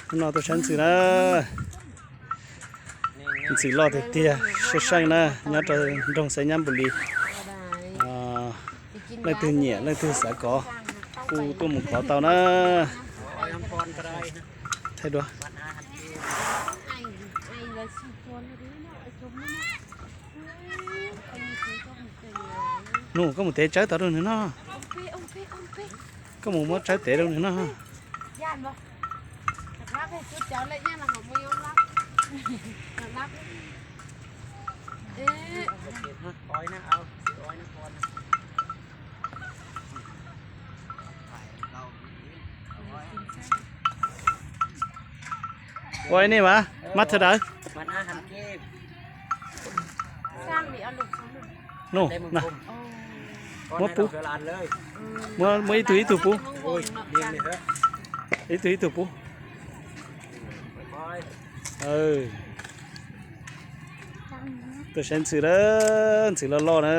Hnub no tuaj saib ntxhw na. Ntxhw loj tiag tiag, seej seej na, nyob rau nroog Xaiv Nyab Npus Lis. Leej twg nyiam leej twg xav kov, kuj tuaj mus kov tau na. Thaij dua. Nug, koj mus tev tsawb tau rau nws noj. Koj mus muab tsawb tev rau nws noj. Ua nej mas, mab thawj dawb. Nug, muab pub, muab ib tug ib tug pub, ib tug ib tug pub. Tuaj saib ntxhw na, ntxhw loj loj na.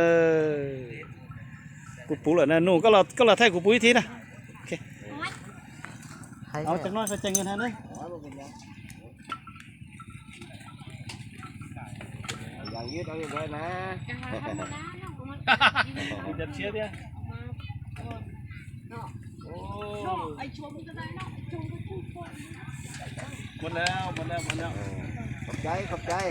Kuv pub lawm na, nug koj los thaij kuv pub ib thib na. Khov cai, khov cai.